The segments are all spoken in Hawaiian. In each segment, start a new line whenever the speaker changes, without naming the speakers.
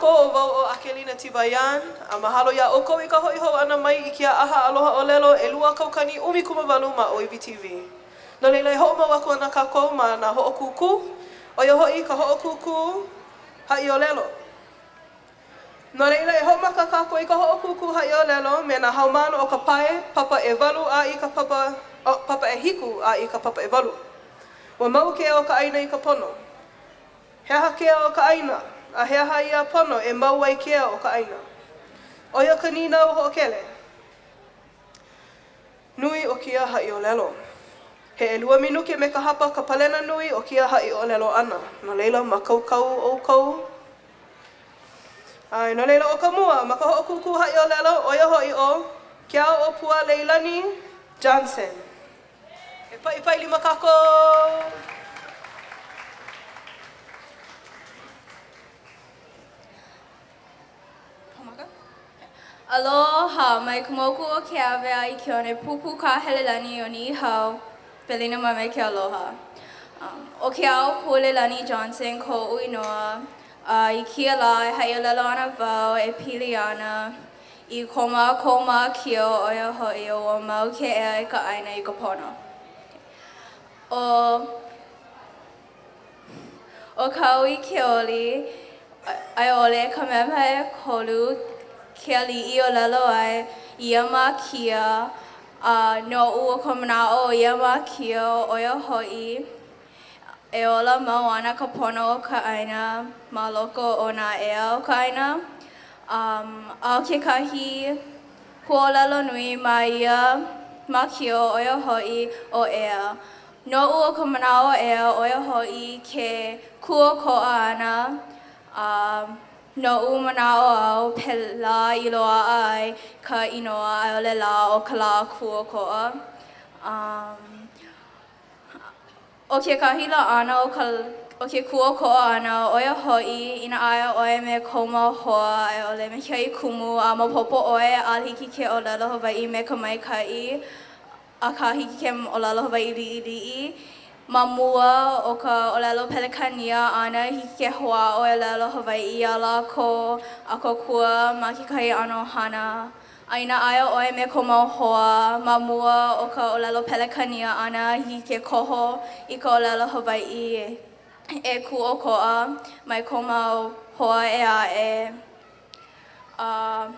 kākou, ʻo wau ʻo ʻAkelina Tibayan, a mahalo iā ʻoukou i ka hoʻi hou ʻana mai i kēia ʻaha aloha ʻōlelo 2018 ma ʻŌiwi TV. No laila, e hoʻomau aku ana kākou ma nā hoʻokūkū, ʻo ia hoʻi ka hoʻokūkū haʻiʻōlelo. No laila, e hoʻomaka kākou i ka hoʻokūkū haʻiʻōlelo me nā haumāna o ka pae papa ʻewalu a i ka papa, oh, papa ʻehiku a i ka papa ʻewalu. Ua mau ke ea o ka ʻāina i ka pono. He aha ke ea o ka ʻāina? A he aha ia pono e mau ai ke ea o ka ʻāina? ʻO ia ka nīnau hoʻokele nui o kēia haʻiʻōlelo. He ʻelua minuke me ka hapa ka palena nui o kēia haʻiʻōlelo ʻana, no laila mākaukau ʻoukou. ʻAe, no laila ʻo ka mua, ma ka hoʻokūkū haʻiʻōlelo, ʻo ia hoʻi ʻo Keaoʻōpua Leilani Johnson. E paʻipaʻi lima kākou!
Aloha, mai ka moku o Keawe a i ke one pūpū Kahelelani o Niʻihau, Welina mai me ke aloha. Um, ʻo Keaoʻōpua Leilani Johnson koʻu inoa, a i kēia lā e haʻiʻōlelo ana wau e pili ana i ko mākou mākio, ʻo ia hoʻi ʻo ua mau ke ea i ka ʻāina i ka pono. ʻO ʻO Kauikeaouli, a i ʻole Kamehameha ʻEkolu ke aliʻi i ʻōlelo ai i ia mākia, a noʻu ʻo ka manaʻo o ia mākia, ʻo ia hoʻi, e ola mau ana ka pono o ka ʻāina ma loko o nā ea o ka ʻāina. Um, a ʻo kekahi huaʻōlelo nui ma ia mākio, ʻo ia hoʻi ʻo ea. Noʻu ʻo ka manaʻo ea, ʻo ia hoʻi ke kūʻokoʻa ʻana, a noʻu manaʻo au pēlā i loaʻa ai ka inoa a i ʻole lā o ka lā kūʻokoʻa. Um, ʻO kekahi laʻana o ka o ke kūʻokoʻa ʻana, ʻo ia hoʻi, inā aia ʻoe me kou mau hoa a i ʻole me kekahi kumu a maopopo ʻoe ʻaʻole hiki ke ʻōlelo Hawaiʻi me ka maikaʻi, akā hiki ke ʻōlelo Hawaiʻi liʻiliʻi. Ma mua o ka ʻōlelo Pelekānia ʻana, hiki ke hoʻāʻo e ʻōlelo Hawaiʻi iā lākou a kōkua ma kekahi ʻano hana. A inā aia ʻoe me kou mau hoa ma mua o ka ʻōlelo Pelekānia ʻana, hiki ke koho i ka ʻōlelo Hawaiʻi e kūʻokoʻa mai kou mau hoa ʻē aʻe. A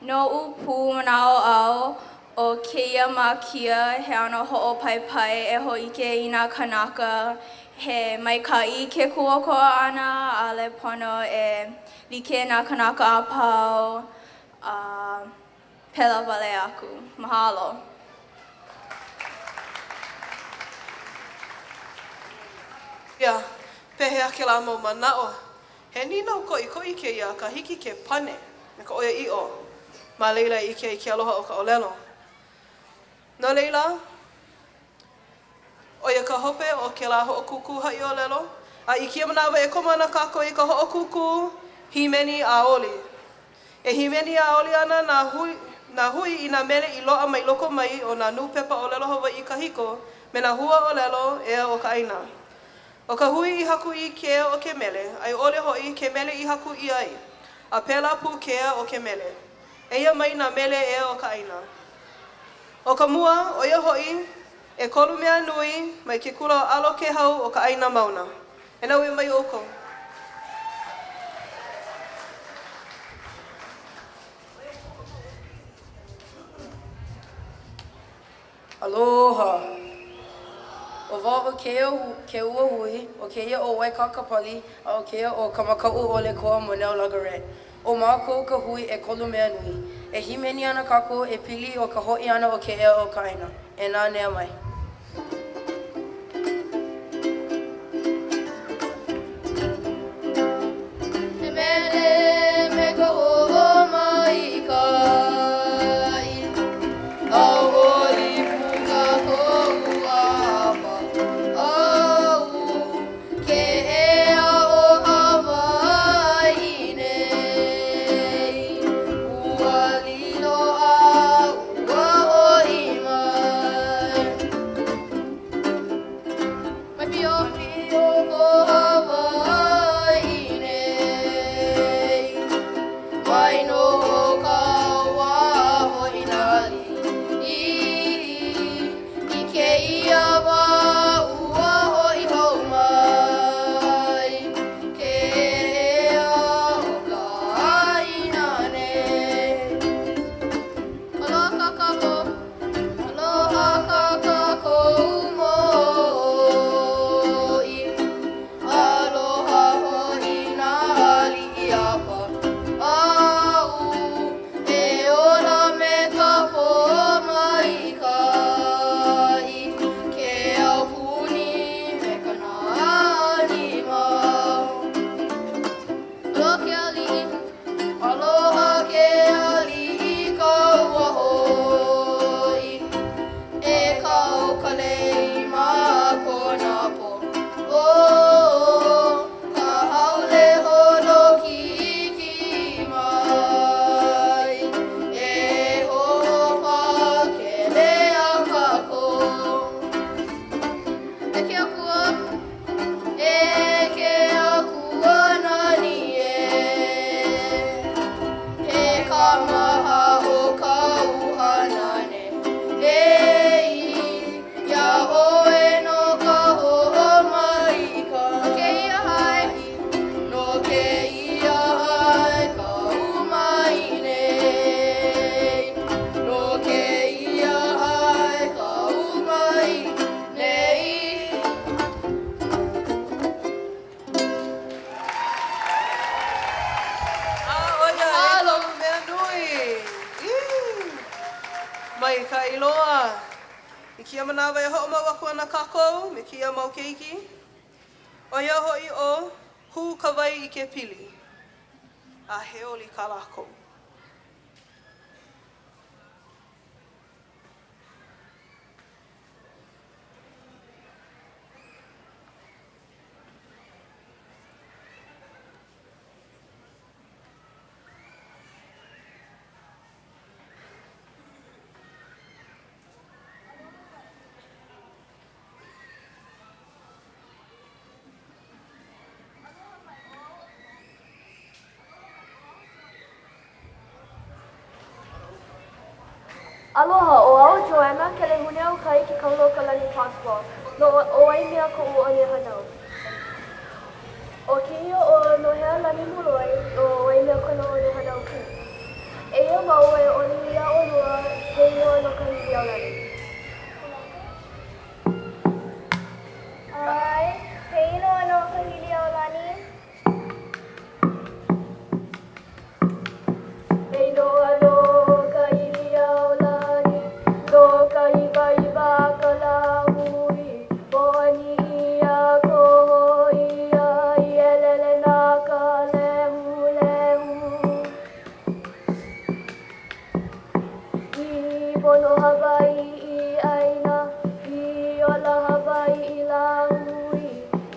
noʻu pū manaʻo au, ʻo kēia mākia he ʻano hoʻopaipai e hōʻike i nā kānaka he maikaʻi ke kūʻokoʻa ʻana, ʻaʻole pono e like nā kānaka a pau, a pēlā wale aku. Mahalo.
Ia, pehea kēlā mau manaʻo? He nīnau koʻikoʻi kēia akā hiki ke pane me ka ʻoiaʻiʻo ma laila e ʻike ai ke aloha o ka ʻōlelo. No laila, ʻo ia ka hope o kēlā hoʻokūkū haʻiʻōlelo, a i kēia manawa e komo ana kākou i ka hoʻokūkū hīmeni a oli. E hīmeni a oli ana nā hui, nā hui i nā mele i loaʻa mai loko mai o nā nūpepa ʻōlelo Hawaiʻi kahiko me nā huaʻōlelo ea o ka ʻāina. ʻO ka hui i haku i ke ea o ke mele, a i ʻole hoʻi ke mele i haku ʻia ai, a pēlā pū ke ea o ke mele. Eia mai nā mele ea o ka ʻāina. ʻO ka mua, ʻo ia hoʻi, ʻekolu mea nui mai ke kula o ʻAlo Kēhau o ka ʻāina mauna. E naue mai ʻoukou.
Aloha. ʻO wau ʻo Keo Keua Hui, ʻo kēia ʻo Waikaka Pali, a ʻo kēia ʻo Kamakauʻuʻolekoa Monel Lagaret. ʻO mākou ka hui ʻekolu mea nui. E hīmeni ana kākou e pili o ka hoʻi ʻana o ke ea o ka ʻāina. E nanea mai.
He mele me ka hoʻomaikaʻi, ʻAuholi pū kākou a pau. Ke ea o Hawaiʻi nei, ua lilo a ua hoʻi mai. lei ma kona pō. Oh, ka haule holokiki mai, e hoʻopakele iā kākou. E ke Akua, e ke Akua nani ē, He kaumaha o kāu hanane, E iā ʻoe nō ka hoʻomaikaʻi. No kēia hae, no kēia hae kau mai nei. No kēia hae kau mai nei.
A ʻo ia e kaʻu mea nui. Ī! Maikaʻi loa. I kēia manawa e hoʻomau aku ana kākou me kēia mau keiki, ʻo ia hoʻi ʻo Hū ka wai i ke pili, a he oli kā lākou.
Aloha, ʻo au Joanna Kelehuneaukai Kekaulookalani Pasqua, no ʻo Waimea koʻu one hānau. ʻO kēia ʻo Nohealani Muloi no Waimea kona one hānau pū. Eia māua e oli iā ʻolua he inoa no ka Hiliaulani.
ʻAe, he inoa no ka Hiliaulani.
He inoa no ka Hiliaulani, no ka hiwahiwa a ka lāhui, Hoʻāni ʻia, koho ʻia, i ʻelele na ka lehulehu. I pono Hawaiʻi ʻāina, i ola Hawaiʻi lāhui,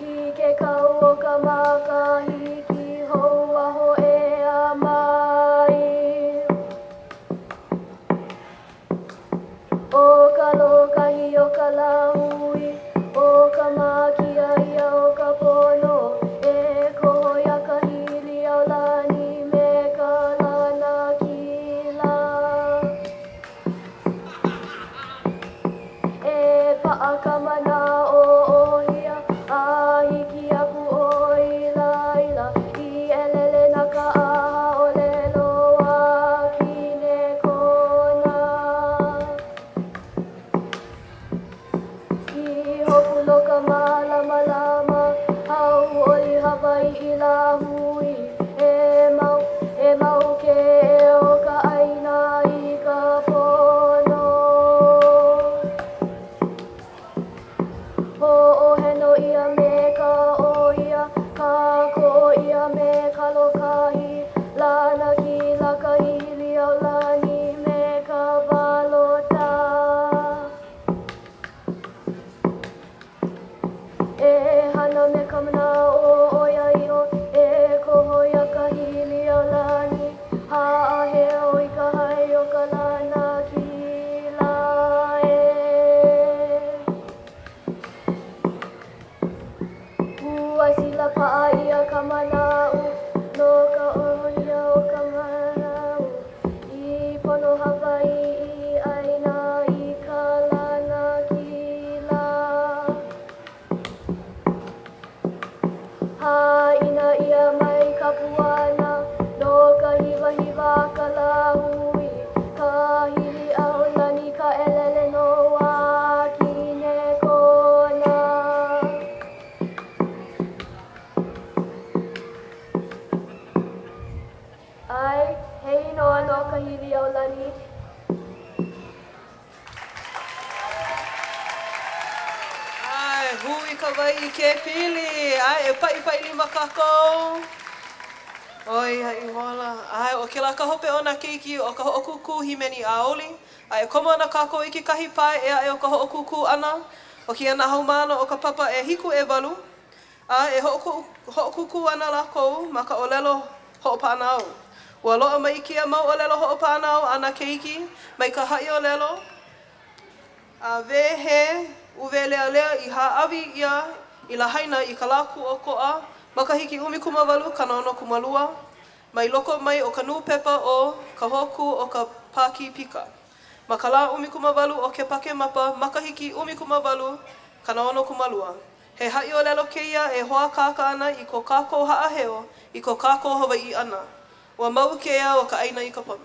I ke kau o ka makahiki hou a hōʻea mai. ʻO ka lōkahi o ka lāhui, ʻo ka mākia ia o ka pono, E koho iā Kahiliaulani me ka lanakila. E paʻa ka manaʻo ʻohia, a hiki aku ʻoe i laila, i ʻelele na ka ʻahaʻōlelo a Kinekona. I hopu no ka mālamalama, hauʻoli Hawaiʻi lāhui, e mau, e mau ke ea o ka ʻāina i ka pono. Hoʻoheno ʻia me ka ʻōhia, kākoʻo ʻia me ka lōkahi, lanakila ka Hiliaulani me ka balota. E hana me ka manaʻo ʻoiaʻiʻo, e koho iā Kahiliaulani, haʻaheo i ka hae o ka lanakila e. Ua sila paʻa ʻia ka manaʻo no ka ʻōhia o ka manaʻo i pono Hawaiʻi ʻāina i ka lanakila. Haʻina ʻia mai ka puana no ka hiwahiwa a ka lāhui, ka Hiliaulani ka ʻelele no Wakinekona. ʻAe, he inoa no ka Hiliaulani.
ʻAe, hū i ka wai i ke pili. ʻAe, e paʻipaʻi lima kākou. ʻO ia ihola. ʻAe, ʻo kēlā ka hope o nā keiki o ka hoʻokūkū hīmeni a oli. A e komo ana kākou i kekahi pae ʻē aʻe o ka hoʻokūkū ʻana ʻo kēia nā haumāna o ka papa ʻehiku ʻewalu, a e hoʻokūkū ana lākou ma ka ʻōlelo hoʻopaʻanaʻau. Ua loaʻa mai kēia mau ʻōlelo hoʻopaʻanaʻau a nā keiki mai ka haʻiʻōlelo a wehe uwelealea i hāʻawi ʻia i Lahaina i ka Lā Kūʻokoʻa makahiki 1862, mai loko mai o ka nūpepa ʻo Ka Hōkū o ka Pākīpika. Ma ka lā 18 o Kepakemapa makahiki 1862, he haʻiʻōlelo kēia e hoʻākāka ana i ko kākou haʻaheo i ko kākou Hawaiʻi ʻana. Ua mau ke ea o ka ʻāina i ka pono.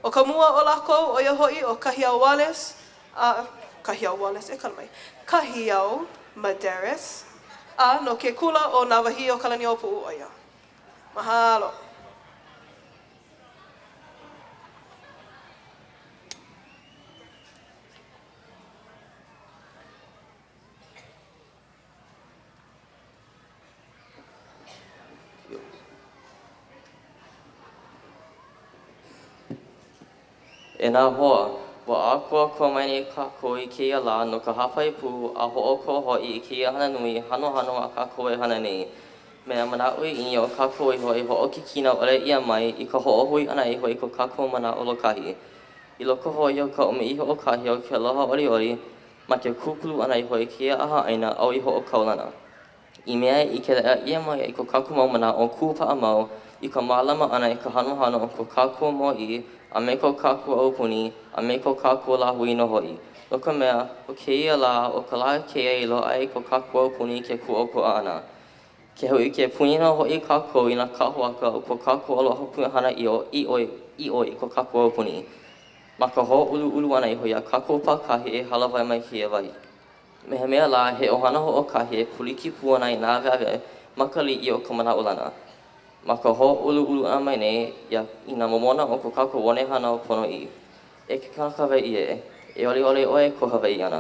ʻO ka mua o lākou, ʻo ia hoʻi ʻo Kahiau Wallace, a, Kahiau Wallace, e kala mai, Kahiau Medeiros, a no ke kula ʻo Nāwahīokalaniʻōpuʻu ʻo ia. Mahalo.
E nā hoa, ua ʻākoakoa mai nei kākou i kēia lā no ka hāpai pū a hoʻokō hoʻi i kēia hana nui hanohano a kākou e hana nei. Me nā manaʻo ʻiʻini o kākou iho i hoʻokikina ʻole ʻia mai i ka hoʻohui ʻana iho i ko kākou manaʻo lōkahi. I loko hoʻi o ka ʻumi i hoʻokahi o ke aloha ʻoliʻoli, ma ke kūkulu ʻana iho i kēia ʻahaʻaina ʻau i hoʻokaulana. I mea e ʻike leʻa ʻia mai ai ko kākou mau manaʻo kūpaʻa mau i ka mālama ʻana i ka hanohano o ko kākou mōʻī a me ko kākou aupuni a me ko kākou lāhui nō hoʻi. No ka mea, ʻo kēia lā, ʻo ka lā kēia i loaʻa ai ko kākou aupuni i ke kūʻokoʻa ʻana. Ke hōʻike puni nō hoʻi kākou i nā kahoaka o ko kākou aloha pumehana ʻiʻo i ko kākou aupuni. Ma ka hōʻuluʻulu ʻana iho iā kākou pākahi e hālāwai mai kēia wahi. Me he mea lā, he ʻohana hoʻokahi e pūliki pū ana i nā aweawe makaliʻi o ka manaʻolana. Ma ka hōʻuluʻulu ʻana mai nei ia i nā momona o ko kākou one hānau ponoʻī. E ke kanaka Hawaiʻi ē, e ʻoliʻoli ʻoe i ko Hawaiʻi ʻana.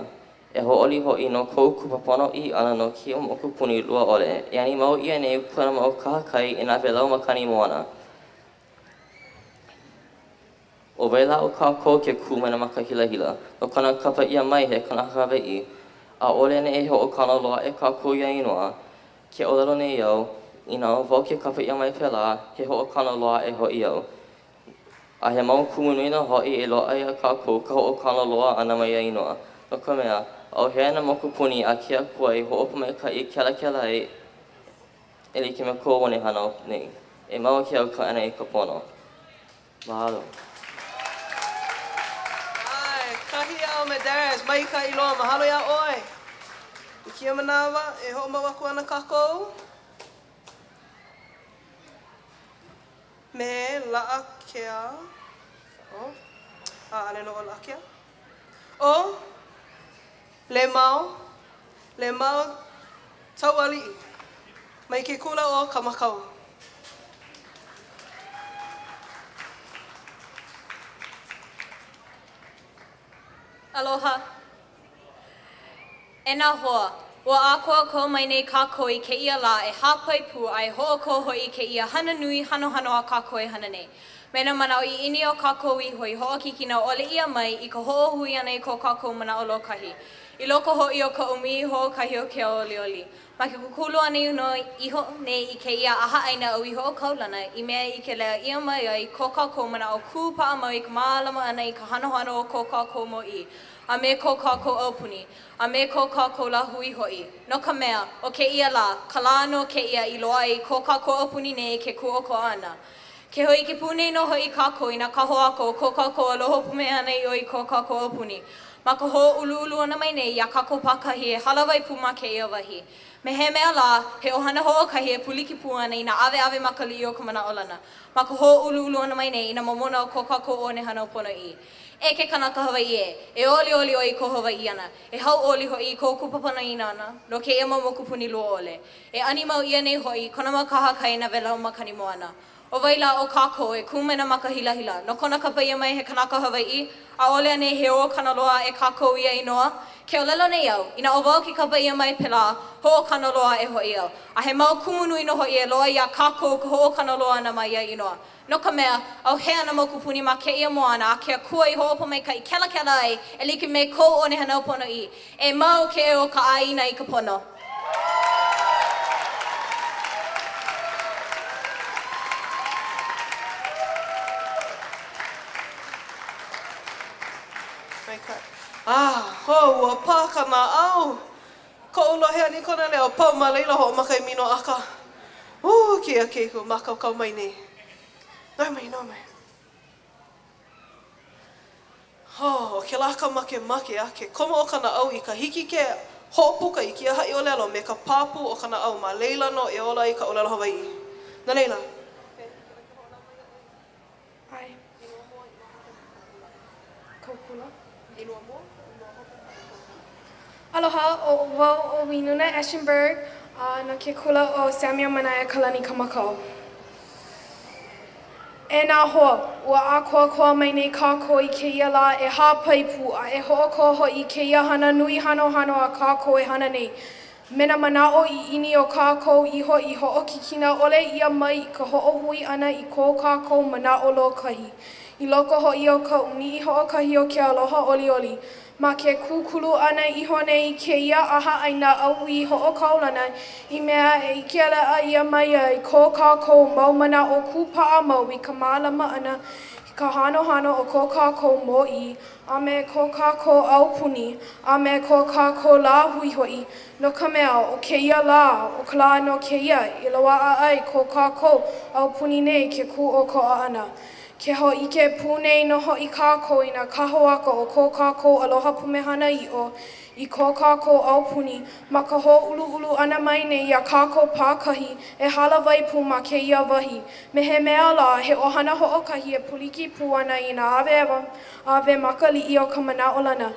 E hauʻoli hoʻi no kou kupa ponoʻī ʻana no kēia mokupuni lua ʻole e ani mau ʻia nei kona mau kahakai e nā wēlau makani moana. ʻO wai lā o kākou ke kū mai nā maka hilahila no kona kapa ʻia mai he kanaka Hawaiʻi? ʻAʻole naʻe e hoʻokano loa aʻe kākou ia inoa. Ke ʻōlelo nei au, inā ʻo wau ke kapa ʻia mai pēlā, he hoʻokano loa aʻe hoʻi au. A he mau kumu nui nō hoʻi e loaʻa iā kākou ka hoʻokano loa ʻana mai ia inoa, no ka mea, ʻauhea nā mokupuni a ke Akua i hoʻopōmaikaʻi kelakela ai e like me kou one hānau nei. E mau ke au ka ʻāina i ka pono. Mahalo.
ʻAe, Kahiau Medeiros, maikaʻi loa, mahalo iā ʻoe. I kēia manawa, e hoʻomau aku ana kākou me Laʻakea, oh, ʻaʻole nō ʻo Laʻakea, ʻo Lemao, Lemao Taualiʻi, mai ke kula ʻo Kamakau.
Aloha. E nā hoa, ua ʻākoakoa mai nei kākou i kēia lā e hāpai pū a e hoʻokō hoʻi i kēia hana nui hanohano a kākou e hana nei. Me nā manaʻo ʻiʻini o kākou iho i hoʻokikina ʻole ʻia mai i ka hoʻohui ʻana i ko kākou manaʻo lōkahi. I loko hoʻi o ka ʻumi i hoʻokahi o ke ao olioli, ma ke kūkulu ʻana iho nei i kēia ʻahaʻaina ʻau i hoʻokaulana i mea e ʻike leʻa ʻia mai ai ko kākou manaʻo kūpaʻa mau i ka mālama ʻana i ka hanohano o ko kākou mōʻī a me ko kākou aupuni, a me ko kākou lāhui hoʻi, no ka mea, ʻo kēia lā, ka lā nō kēia i loaʻa ai ko kākou aupuni nei i ke kūʻokoʻa ʻana. Ke hōʻike pū nei nō hoʻi kākou i nā kahoaka o ko kākou aloha pumehana ʻiʻo i ko kākou aupuni. Ma ka hōʻuluʻulu ʻana mai nei iā kākou pākahi e hālāwai pū ma kēia wahi. Me he mea lā, he ʻohana hoʻokahi e pūliki pū ana i nā ʻaweʻawe makaliʻi o ka manaʻolana. Ma ka hōʻuluʻulu ʻana mai nei i nā momona o ko kākou one hānau ponoʻī. E ke kanaka Hawaiʻi ē, e olioli ʻoe i kou Hawaiʻi ʻana, e hauʻoli hoʻi i kou kupa ponoʻī ʻana no kēia mau mokupuni lua ʻole. E ani mau ʻia nei hoʻi kona mau kahakai e nā wēlau makani moana. ʻO wai lā o kākou e kū mai nā maka hilahila no kona kapa ʻia mai he kanaka Hawaiʻi? ʻAʻole anei he hoʻokano loa aʻe kākou ia inoa? Ke ʻōlelo nei au, inā ʻo wau ke kapa ʻia mai pēlā, hoʻokano loa aʻe hoʻi au. A he mau kumu nui nō hoʻi e loaʻa iā kākou ka hoʻokano loa ʻana mai ia inoa. No ka mea, ʻauhea nā mokupuni ma kēia moana a ke Akua i hoʻopōmaikaʻi kelakela ai e like me kou one hānau ponoʻī, e mau ke eo o ka ʻāina i ka pono.
Maikaʻi. Ah, ho, ua pā ka naʻau. Koʻu lohe ʻana i kona leo, pau ma laila hoʻomaka i minoʻaka. Ū, kēia keiki ua mākaukau mai nei. Noe mai, noe mai. Ho, ʻo kēlā ka makemake a ke komo o ka naʻau i ka hiki ke hoʻopuka i kēia haʻiʻōlelo me ka pāpū o ka naʻau ma laila nō e ola ai ka ʻōlelo Hawaiʻi. No laila.
ʻAe. Aloha, ʻo wau ʻo Winona Eschenburg a no ke kula ʻo Samuel Manaiakalani Kamakau. E nā hoa, ua ʻākoakoa mai nei kākou i kēia lā e hāpai pū a e hoʻokō hoʻi i kēia hana nui hanohano a kākou e hana nei. Me nā manaʻo ʻiʻini o kākou iho i hoʻokikina ʻole ʻia mai i ka hoʻohui ʻana i ko kākou manaʻo lōkahi, i loko hoʻi o ka ʻūmiʻi hoʻokahi o ke aloha ʻoliʻoli, ma ke kūkulu ʻana iho nei i kēia ʻaha ʻaina ʻauī hoʻokaulana i mea e ʻike leʻa ʻia mai ai ko kākou mau manaʻo kūpaʻa mau i ka mālama ʻana i ka hanohano o ko kākou mōʻī a me ko kākou aupuni, a me ko kākou lāhui hoʻi, no ka mea, ʻo kēia lā, ʻo ka lā nō kēia i loaʻa ai ko kākou aupuni nei ke kūʻokoʻa ʻana. Ke hōʻike pū nei nō hoʻi kākou i nā kahoaka o ko kākou aloha pumehana ʻiʻo i ko kākou aupuni ma ka hōʻuluʻulu ʻana mai nei iā kākou pākahi e hālāwai pū ma kēia wahi me he mea lā he ʻohana hoʻokahi e puliki pū ana i nā aweawe ʻAwe makaliʻi o ka manaʻolana.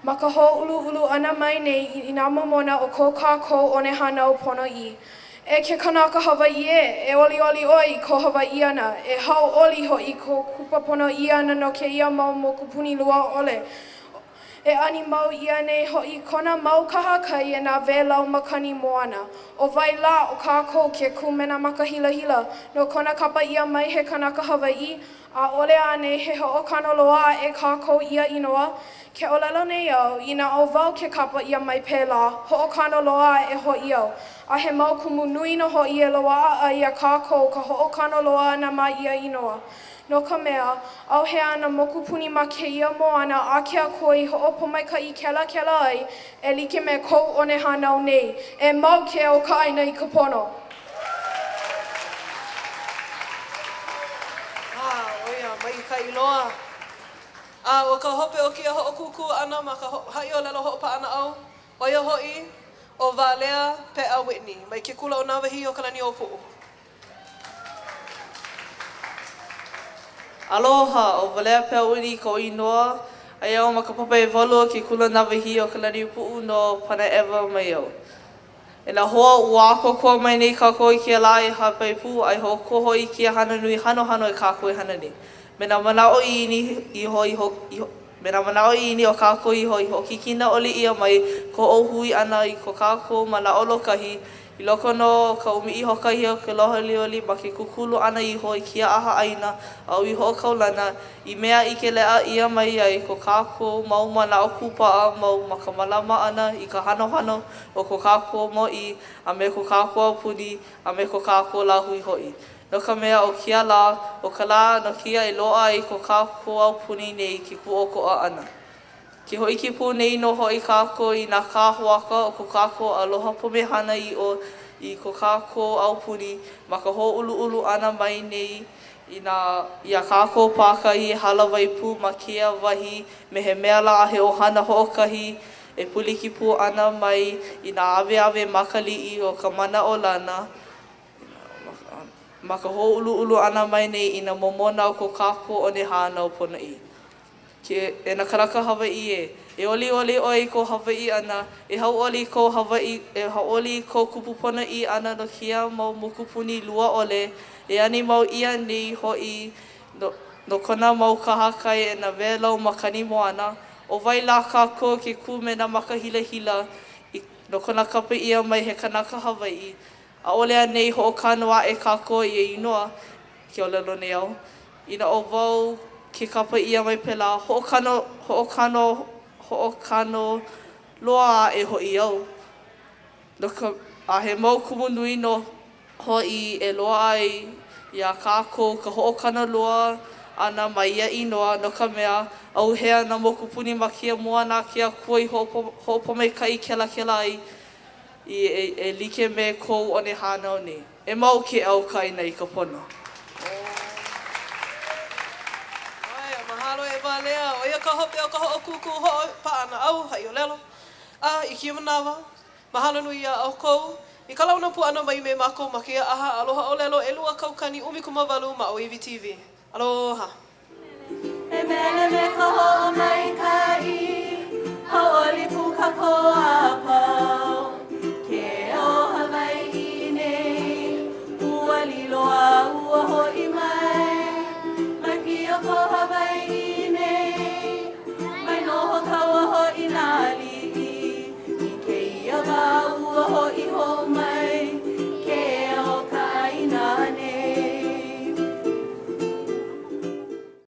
Ma ka hōʻuluʻulu ʻana mai nei i nā momona o ko kākou one hānau ponoʻī. E ke kanaka Hawaiʻi ē, e ʻoliʻoli ʻoe i ko Hawaiʻi ʻana, e hauʻoli hoʻi kou kupa ponoʻī ʻana no kēia mau mokupuni lua ʻole. E ani mau ʻia nei hoʻi kona mau kahakai e nā wēlau makani moana. ʻO wai lā o kākou ke kū me nā maka hilahila no kona kapa ʻia mai he kanaka Hawaiʻi? ʻAʻole anei he hoʻokano loa aʻe kākou ia inoa? Ke ʻōlelo nei au, inā ʻo wau ke kapa ʻia mai pēlā, hoʻokano loa aʻe hoʻi au. A he mau kumu nui nō hoʻi e loaʻa ai iā kākou ka hoʻokano loa ʻana mai ia inoa. No ka mea, ʻauhea nā mokupuni ma kēia moana a ke Akua i hoʻopōmaikaʻi kelakela ai e like me kou one hānau nei, e mau ke eo o ka ʻāina i ka pono.
A, ʻo ia, maikaʻi loa. A ʻo ka hope o kēia hoʻokūkū ʻana ma ka haʻiʻōlelo hoʻopaʻanaʻau, ʻo ia hoʻi, ʻo Walea Peʻa Whitney, mai ke kula ʻo Nāwahīokalaniʻōpuʻu.
Aloha, ʻo Walea Peʻa Whitney koʻu inoa, aia au ma ka papa ʻewalu o ke kula Nāwahīokalaniʻōpuʻu no Panaʻewa mai au. E nā hoa, ua ʻākoakoa mai nei kākou i kēia lā e hāpai pū a e hoʻokō hoʻi i kēia hana nui hanohano e kākou e hana nei. Me nā manaʻo ʻiʻini iho i Me nā manaʻo ʻiʻini o kākou iho i hoʻokikina ʻole ʻia mai ka hoʻohui ʻana i ko kākou manaʻo lōkahi i loko nō o ka ʻūmiʻi hoʻokahi o ke aloha ʻoliʻoli ma ke kūkulu ʻana iho i kēia ʻaha ʻaina ʻauī hoʻokaulana i mea ʻike leʻa ʻia mai ai ko kākou mau manaʻo kūpaʻa mau ma ka mālama ʻana i ka hanohano o ko kākou mōʻī a me ko kākou aupuni a me ko kākou lāhui hoʻi. No ka mea, ʻo kēia lā, ʻo ka lā nō kēia e loaʻa ai ko kākou aupuni nei i ke kūʻokoʻa ʻana. Ke hōʻike pū nei nō hoʻi kākou i nā kahoaka o ko kākou aloha pumehana ʻiʻo i ko kākou aupuni ma ka hōʻuluʻulu ʻana mai nei i nā iā kākou pākahi e hālāwai pū ma kēia wahi me he mea lā he ʻohana hoʻokahi e puliki pū ana mai i nā aweawe makaliʻi o ka manaʻolana ma ka hōʻuluʻulu ʻana mai nei i nā momona o ko kākou one hānau ponoʻī. Ke, e nā kānaka Hawaiʻi ē, e ʻoliʻoli ʻoe i kou Hawaiʻi ʻana, e hauʻoli i kou Hawaiʻi, e hauʻoli i kou kupu ponoʻī ʻana no kēia mau mokupuni lua ʻole. E ani mau ʻia nei hoʻi no, no kona mau kahakai e nā wēlau makani moana, ʻO wai lā kākou ke kū me nā maka hilahila i, no kona kapa ʻia mai he kanaka Hawaiʻi? ʻAʻole anei hoʻokano aʻe kākou i ia inoa, ke ʻōlelo nei au. Inā ʻo wau ke kapa ʻia mai pēlā, hoʻokano, hoʻokano, hoʻokano loa aʻe hoʻi au. No ka, a he mau kumu nui nō hoʻi e loaʻa ai iā kākou ka hoʻokano loa ʻana ma ia inoa, no ka mea, ʻauhea nā mokupuni ma kēia moana a ke Akua i hoʻopōmaikaʻi kelakela ai i e like me kou one hānau nei. E mau ke au ka ʻāina i ka pono.
ʻAe, mahalo e Walea, ʻo ia ka hope o ka hoʻokūkū hoʻopaʻanaʻau haʻiʻōlelo. A i kēia manawa, mahalo nui iā ʻoukou i ka launa pū ʻana mai me mākou ma kēia ʻaha aloha ʻōlelo 2018 ma ʻŌiwi TV. Aloha!